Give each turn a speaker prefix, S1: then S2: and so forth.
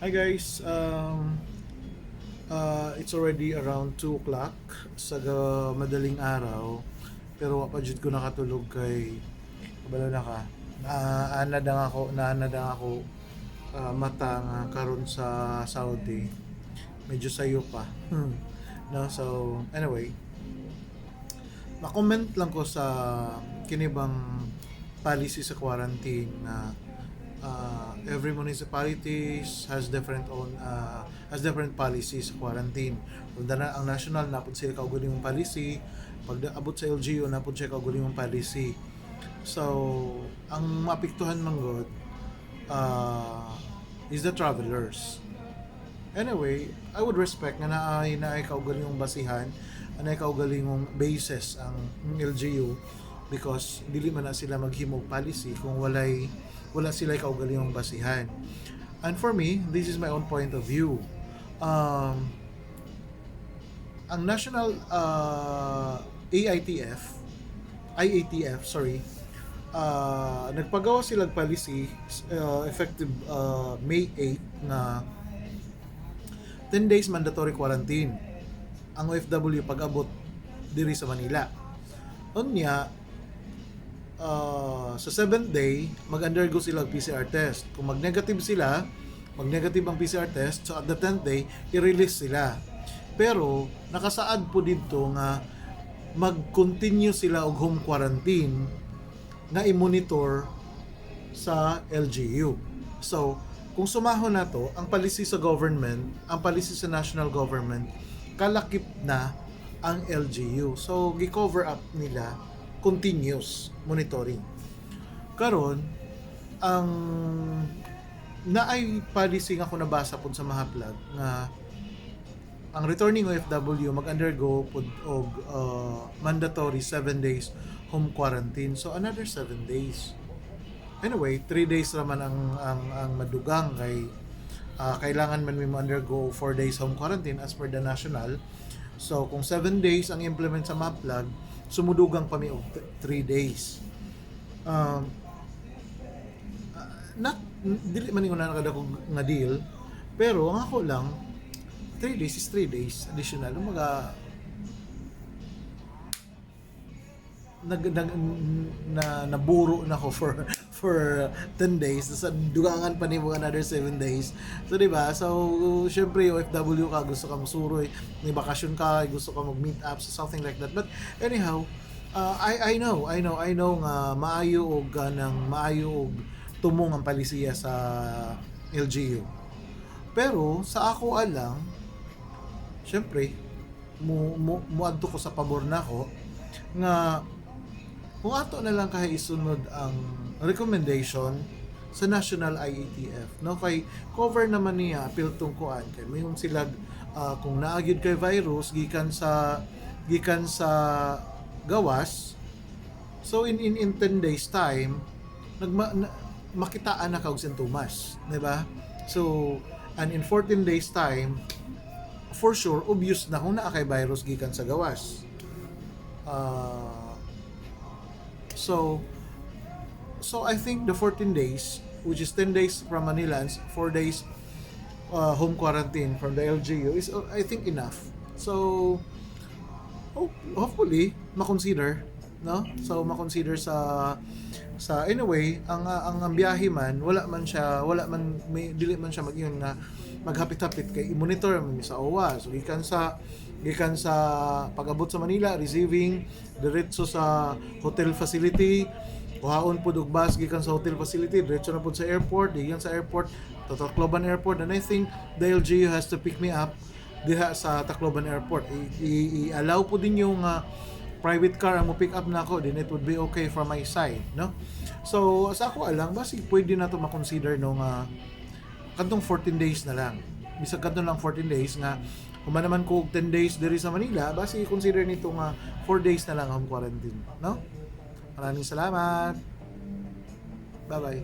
S1: Hi guys, it's already around 2 o'clock sa madaling araw, pero wa pa jud ko nakatulog kay kabalo na ka naanad ang ako, naanad ang ako mata nga karon sa Saudi medyo sayo pa, no? So anyway, ma-comment lang ko sa kinibang policy sa quarantine na every municipalities has different policies sa quarantine. Kung dana ang national, naa pod sila kaugalingong policy, pag abot sa LGU, naa pod siya kaugalingong policy. So, ang maapektuhan man gud is the travelers. Anyway, I would respect nga naay kaugalingong basihan, naay kaugalingong basis ang LGU because dili man na sila maghimog policy kung wala sila kaugalingong basihan. And for me, this is my own point of view. Ang National AITF, IATF, sorry, nagpagawa sila policy effective May 8 na 10 days mandatory quarantine ang OFW pag abot diri sa Manila. Unya, sa 7th day, mag-undergo sila og PCR test. Kung mag-negative sila, mag-negative ang PCR test, so at the 10th day, i-release sila. Pero, nakasaad pod didto nga mag-continue sila og home quarantine nga i-monitor sa LGU. So, kung sumahon na to, ang policy sa government, ang policy sa national government, kalakip na ang LGU. So, gi-cover up nila continuous monitoring. Karon, ang naay policy nga ako nabasa pud sa Mahaplag nga ang returning OFW mag-undergo pud og mandatory 7 days home quarantine. So another 7 days. Anyway, 3 days raman ang madugang kay kailangan man mi mo undergo 4 days home quarantine as per the national. So kung 7 days ang implement sa Maplag, sumudugang pa mi og 3 days. Not dili man ingon na nakadako nga deal, pero ang ako lang, 3 days is 3 days additional. Mga nag, nag na naburo na ako for 10 days, sa dugangan pa nimo another 7 days. So di ba? So syempre OFW ka, gusto ka musuroy, may bakasyon ka, gusto ka mag meet up, so something like that. But anyhow, I know I know I know nga maayo og ganang maayo og tumong ang palisiya sa LGU, pero sa ako alang, syempre mo muadto ko sa pabor nako nga kung ato na lang kahay isunod ang recommendation sa National IATF, no? Kay cover naman niya apil tong kuan, kay mayon sila kung naa gyud kay virus gikan sa gawas, so in 10 days time makitaan na ka og sintomas, di ba? So and in 14 days time, for sure obvious na kung naa kay virus gikan sa gawas. So I think the 14 days, which is 10 days from Manila and 4 days home quarantine from the LGU is I think enough. So hopefully ma-consider, no? So ma-consider sa anyway, ang biyahe man, wala man siya, wala man may dili man siya mag-ingon nga maghapit-hapit kay i-monitor man sa OWWA. So gikan sa pag-abot sa Manila, receiving, diretso sa hotel facility, kuhaon pud og bus gikan sa hotel facility, diretso na pud sa airport, gikan sa airport to Tacloban Airport, and I think the LGU has to pick me up diha sa Tacloban Airport. I-allow pod din yung private car ang mo pick up nako, then it would be okay from my side, no? So sa ako alang, basi pwede na to ma-consider, no, nga kadtong 14 days na lang, bisag kadto lang 14 days nga human naman ko og 10 days diri sa Manila, basi i-consider nito nga 4 days na lang home quarantine, no? Maraming salamat, bye bye.